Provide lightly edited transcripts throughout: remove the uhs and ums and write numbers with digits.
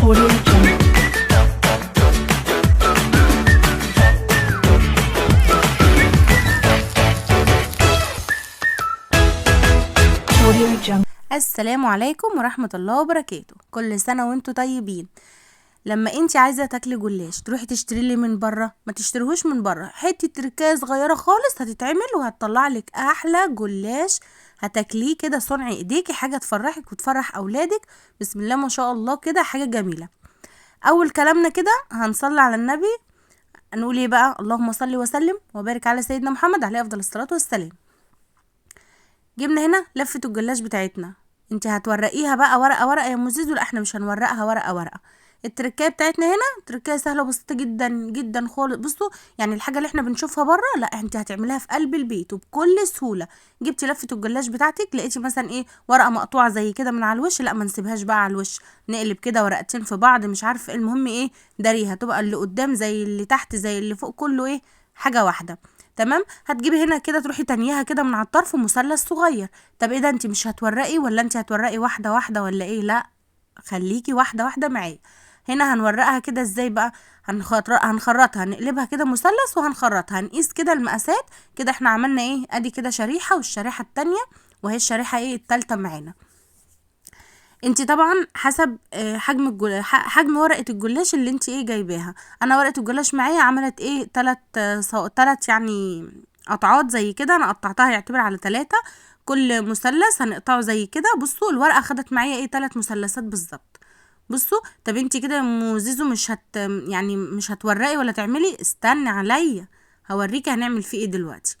Audio Jungle. Audio Jungle. السلام عليكم ورحمة الله وبركاته. كل سنة وانتوا طيبين. لما انت عايزة تاكلي جلاش تروحي تشتري لي من بره، ما تشتريهوش من بره، حتة تركايه صغيرة خالص هتتعمل وهتطلع لك احلى جلاش هتاكليه كده صنع ايديكي، حاجة تفرحك وتفرح اولادك. بسم الله ما شاء الله، كده حاجة جميلة. اول كلامنا كده هنصلي على النبي، نقول ايه بقى؟ اللهم صل وسلم وبارك على سيدنا محمد عليه افضل الصلاة والسلام. جبنا هنا لفة الجلاش بتاعتنا، انت هتورقيها بقى ورقة ورقة يا ام زيزو؟ لا، احنا مش هنورقها ورقة ورقة. التركايه بتاعتنا هنا تركايه سهلة وبسيطة جدا جدا خالص. بصوا يعني الحاجة اللي احنا بنشوفها بره، لا انت هتعمليها في قلب البيت وبكل سهولة. جبتي لفه الجلاش بتاعتك، لقيتي مثلا ايه ورقة مقطوعة زي كده من على الوش، لا ما نسيبهاش بقى على الوش، نقلب كده ورقتين في بعض مش عارفه، المهم ايه داريها، تبقى اللي قدام زي اللي تحت زي اللي فوق كله ايه حاجة واحدة. تمام. هتجيبي هنا كده تروحي تانيها كده من على الطرف مثلث صغير. طب ايه ده، انت مش هتورقي ولا انت هتورقي واحدة واحدة ولا ايه؟ لا خليكي واحدة واحدة معايا. هنا هنورقها كده ازاي بقى؟ هنخرطها، هنقلبها كده مثلث وهنخرطها، هنقيس كده المقاسات كده. احنا عملنا ايه؟ ادي كده شريحة والشريحه التانية وهي الشريحة ايه التالتة معانا. انت طبعا حسب حجم ورقة الجلاش اللي انت ايه جايباها. انا ورقة الجلاش معايا عملت ايه تلات يعني قطعات زي كده، انا قطعتها يعتبر على 3، كل مثلث هنقطعه زي كده. بصوا الورقة خدت معايا ايه 3 مثلثات بالظبط. بصوا طب انت كده يا ام زيزو مش هتورقي ولا تعملي؟ استني عليا هوريكي هنعمل فيه ايه دلوقتي.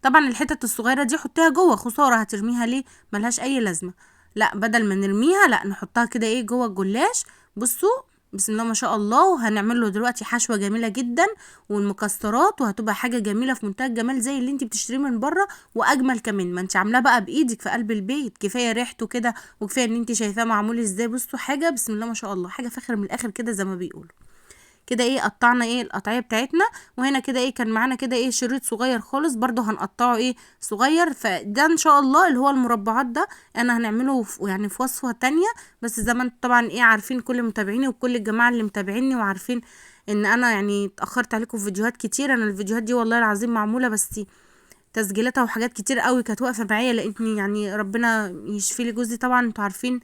طبعا الحتت الصغيرة دي حطيها جوه، خسارة هترميها ليه؟ ملهاش اي لازمه. لا بدل ما نرميها لا نحطها كده ايه جوه الجلاش. بصوا بسم الله ما شاء الله. وهنعمل له دلوقتي حشوه جميلة جدا والمكسرات، وهتبقى حاجة جميلة في منتهى الجمال زي اللي انت بتشتريه من بره واجمل كمان. ما انت عاملاه بقى بايدك في قلب البيت، كفاية ريحته كده وكفاية ان انت شايفاه معمول ازاي. بصوا حاجة بسم الله ما شاء الله، حاجة فاخر من الاخر كده زي ما بيقولوا كده. ايه قطعنا ايه القطعية بتاعتنا، وهنا كده ايه كان معانا كده ايه شريط صغير خالص برضو هنقطعه ايه صغير. فده ان شاء الله اللي هو المربعات ده انا هنعمله يعني في وصفه تانية، بس زي ما انتم طبعا ايه عارفين كل متابعيني وكل الجماعة اللي متابعيني وعارفين ان انا يعني اتاخرت عليكم في فيديوهات كتير. انا الفيديوهات دي والله العظيم معمولة بس تسجيلاتها وحاجات كتير قوي كانت واقفة معايا، لاني يعني ربنا يشفي لي جوزي. طبعا انتوا عارفين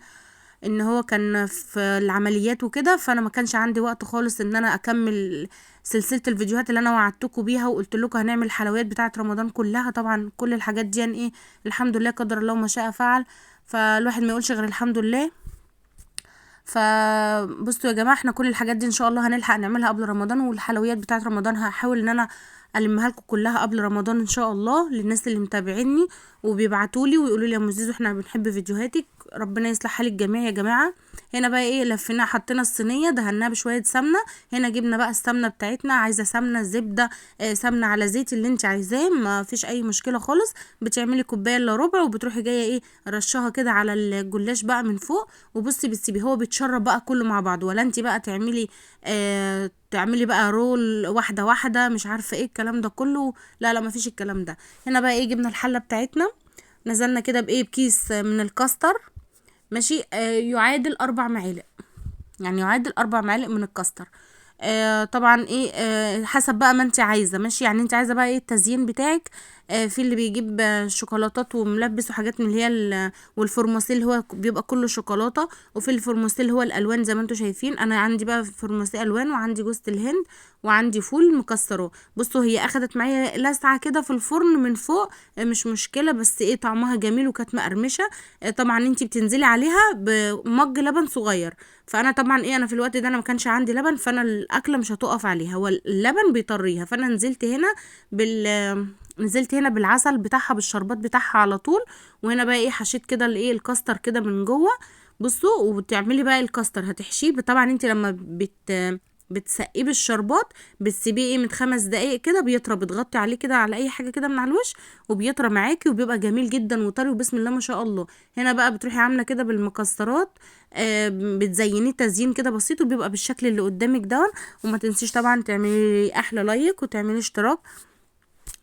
ان هو كان في العمليات وكده، فانا ما كانش عندي وقت خالص ان انا اكمل سلسلة الفيديوهات اللي انا وعدتكم بيها وقلت لكم هنعمل الحلويات بتاعه رمضان كلها. طبعا كل الحاجات دي يعني ايه الحمد لله قدر الله ما شاء فعل، فالواحد ما يقولش غير الحمد لله. فبصوا يا جماعة احنا كل الحاجات دي ان شاء الله هنلحق نعملها قبل رمضان، والحلويات بتاعه رمضان هحاول ان انا المها لكم كلها قبل رمضان ان شاء الله. للناس اللي متابعيني وبيبعتولي ويقولوا لي يا ام زيزو احنا بنحب فيديوهاتك، ربنا يصلح حال الجميع يا جماعة. هنا بقى ايه لفينا، حطينا الصينية دهناها بشوية سمنه. هنا جبنا بقى السمنة بتاعتنا، عايزه سمنه زبدة، سمنه على زيت اللي انت عايزاه، ما فيش اي مشكلة خالص. بتعملي كوباية الا ربع وبتروحي جاية ايه رشاها كده على الجلاش بقى من فوق، وبصي بتسيبيه هو بيتشرب بقى كله مع بعض. ولا انت بقى تعملي بقى رول واحدة واحدة مش عارفه ايه الكلام ده كله، لا لا ما فيش الكلام ده. هنا بقى ايه جبنا الحلة بتاعتنا، نزلنا كده بايه بكيس من الكاستر ماشي، يعادل 4 معالق، يعني يعادل 4 معالق من الكاستر. طبعا ايه حسب بقى ما انت عايزه ماشي، يعني انت عايزه بقى ايه التزيين بتاعك. في اللي بيجيب شوكولاتات وملبس وحاجات من اللي هي والفرماسيل اللي هو بيبقى كله شوكولاتة، وفي الفرماسيل اللي هو الالوان زي ما انتم شايفين. انا عندي بقى فرماسيل الوان، وعندي جوزة الهند، وعندي فول مكسرة. بصوا هي اخدت معايا لسعه كده في الفرن من فوق، مش مشكلة، بس ايه طعمها جميل وكانت مقرمشه. طبعا انت بتنزلي عليها بمج لبن صغير، فانا طبعا ايه انا في الوقت ده انا ما كانش عندي لبن، فانا الاكلة مش هتقف عليها، هو اللبن بيطريها. فانا نزلت هنا بالعسل بتاعها بالشربات بتاعها على طول. وهنا بقى ايه حشيت كده الايه الكاستر كده من جوه. بصوا وبتعملي بقى الكاستر هتحشيه. طبعا انت لما بتسقيه بالشربات بتسيبيه ايه من 5 دقايق كده بيطرى، بتغطي عليه كده على اي حاجة كده من على الوش وبيطرى معاكي وبيبقى جميل جدا وطري وبسم الله ما شاء الله. هنا بقى بتروحي عامله كده بالمكسرات، بتزينيه تزيين كده بسيط وبيبقى بالشكل اللي قدامك ده. وما تنسيش طبعا تعملي احلى like وتعملي اشتراك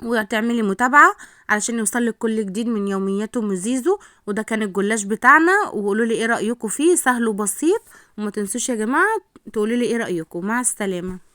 وتعملي متابعة علشان يوصلك كل جديد من يوميات ام زيزو. وده كان الجلاش بتاعنا، وقولوا لي ايه رأيكم فيه، سهل وبسيط. وما تنسوش يا جماعة تقولوا لي ايه رأيكم. مع السلامة.